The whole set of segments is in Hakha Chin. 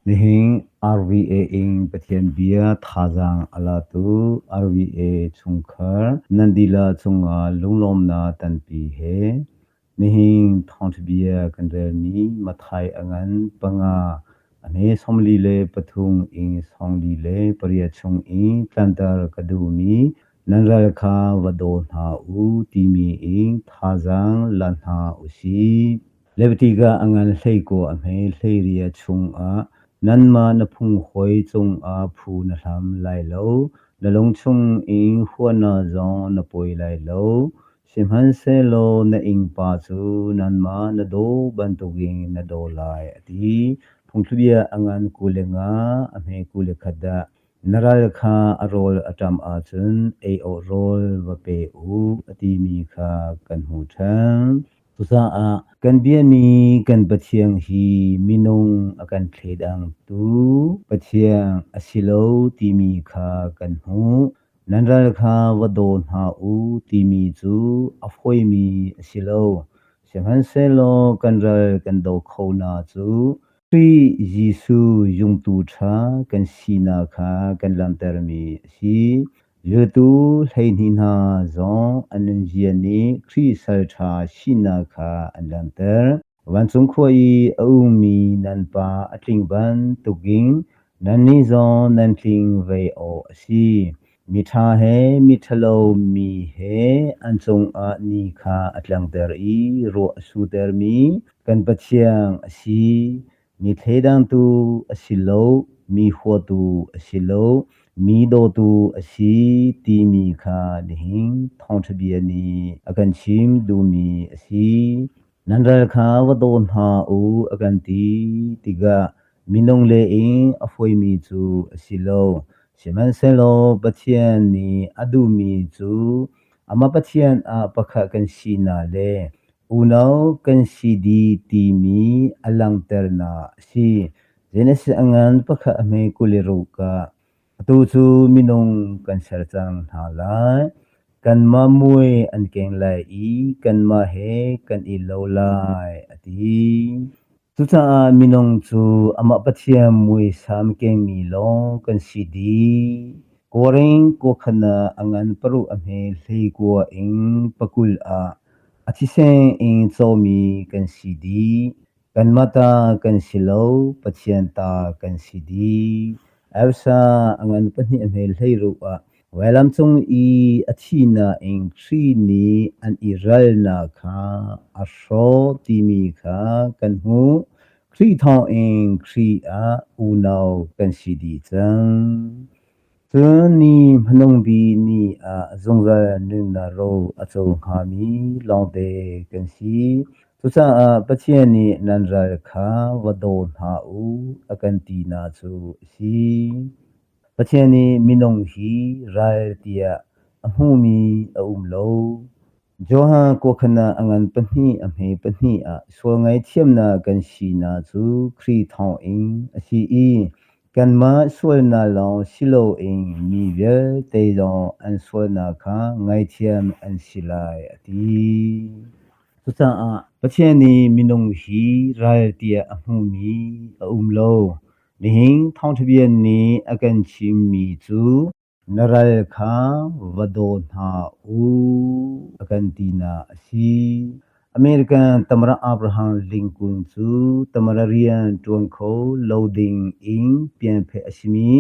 Nihin RVA in Pathian bia thazaang a latu RVA chungkhar nan dihlak cungah lunglawmnak tampi he nihin thawngṭha bia kan relmi Matthai a ngan panga a hme 43 in 48 chung i tlanter ka duhmi nan ral kha va daw hna u timi in thazaang la hna usih. Leviticus a ngan hleikua a hme hleiriat chungah nanmah na phunghawi cungah phu na hlam lai lo, na lung chungin huatnak zong na pawi lai lo. Sihmanhsehlaw na innpa cu nangmah na daw bantukin na daw lai, a ti. Phungthlubia a ngan 25 a hme 21 ah na ral kha a rawl a ṭam ahcun ei awk rawl va pe u, a timi kha kan hmuh ṭhan. Cucaah kan biami kan Pathian hi minung a kan thleidangtu Pathian a si lo timi kha kan hmuh. Nan ral kha va daw hna u timi cu a fawimi a si lo. Sihmanhsehlaw kan ral kan daw kho hna cu Khrih Jesuh zumtu ṭha kan sinak kha kan langhtermi a si. Zultu 12 hna zong an nunzia nih Khrih salṭha sinak kha an langhter. Vancung khua i a ummi nan Pa a tling bantukin nannih zong nan tling ve awk a si. Miṭha he miṭhalo mi he an cungah ni kha a tlangter i ruah a surtermi kan Pathian a si. Mi thleidangtu a si lo, mi huatu a si lo, mi dawtu a si timi kha nihin thawngṭha bia nih a kan chim duhmi a si. Nan ral kha va daw hna u a kan ti tikah minung le in a fawimi cu a si lo. Sihmanhsehlaw Pathian nih a duhmi cu amah Pathian ah pakhat kan sinak le unau kan si dih timi a langhternak a si. Genesis a ngan pakhat a hme 26 ah Atu cu minung kan ser cang hna lai. Kanmah mui an keng lai i kanmah he kan i lo lai, a ti. Cucaah minung cu amah Pathian muisam kengmi lawng kan si dih. Korin kuakhan ah a ngan paruk a hme 19 in 20 ah a thisen in cawmi kan si dih. Kanmah ta kan si lo, Pathian ta kan si dih. Elsa a ngan pahnih a hme 16 ah vailam cung i a thihnak in Khrih nih an i ralnak kha a hrawh timi kha kan hmuh. Khrih thawngin Khrih ah unau kan si dih cang. Cun ni hmanung bik ni ah zungzal nunnak ro a co hngami lawngte kan si. Cucaah Pathian nih nan ral kha va daw hna u a kan tinak cu a si. Pathian nih minung hi ral tiah a hmumi a um lo. Johan kawkhan ah a ngan pahnih a hme pahnih ah sual ngaihthiamnak kan sinak cu Khrih thawngin a si i kanmah sualnak lawng si loin mi vialte zong an sualnak kha ngaihthiam an si lai a ti. Cucaah Pathian nih minung hi ral tiah a hmumi a um lo. Nihin thawngṭha bia nih a kan chimmi cu Na ral kha va daw hna u a kan tinak a si. American Tamara Abraham Lincoln cu Tamara rian ṭuan kho lo ding in pianphet a simi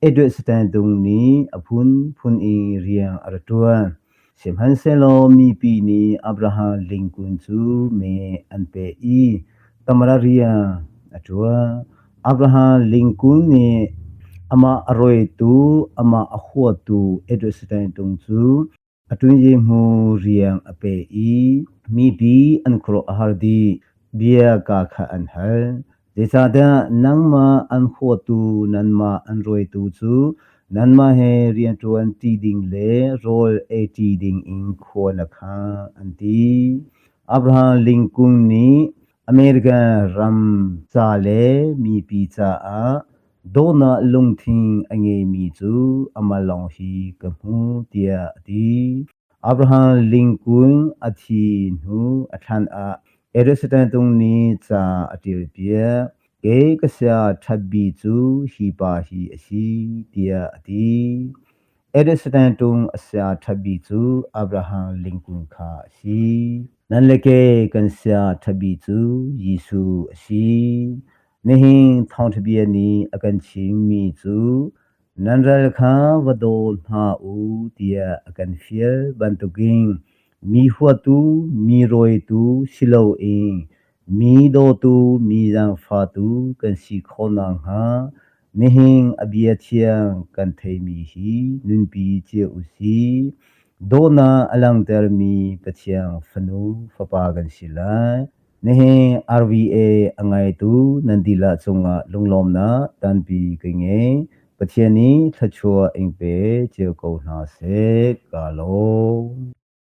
Edward Stanton nih a phunphun in rian a rak ṭuan. Sihmanhsehlaw mipi nih Abraham Lincoln cu me an pek i Tamara rian a ṭuan. Abraham Lincoln nih amah a rawitu, amah a huatu Edward Stanton cu a ṭunyehmu rian a pek i mipi an khuaruah a har dih. Bia kaa kha an hal. Zeicahtiah nangmah an huatu nanmah an rawitu cu nanmah he rianṭuan ṭi ding le rawl ei ṭi dingin khua na khang, an ti. Abraham Lincoln nih American ram ca le mipi caah dawtnak lungthin a ngeimi cu amah lawng hi ka hmu, tiah a ti. Abraham Lincoln a thi hnu a thlan ah Aristotle nih ca a ṭialpiak. Kei ka sia ṭhat bi cu hi pa hi a si, tiah a ti. Edison ṭung a sia ṭhat bi cu Abraham Lincoln kha a si. Nan le ke kan sia ṭhat bi cu Jesuh a si. Nihin thawngṭha bia nih a kan chimmi cu nan ral kha va daw hna u tiah a kan fial bantukin mi huatu, mi rawitu si loin Mi dawtu, mi zaangfahtu kan si khawh nakhnga nihin a bia thiang kan theimi hi nunpi cio u sih. Dawtnak a langhtermi Pathian fanu, fapa kan si lai. Nihin RVA a ngaitu nan dihlak cungah lunglawmnak tampi ka ngei. Pathian nih thluachuah in pe cio ko hna seh. Ka lawm.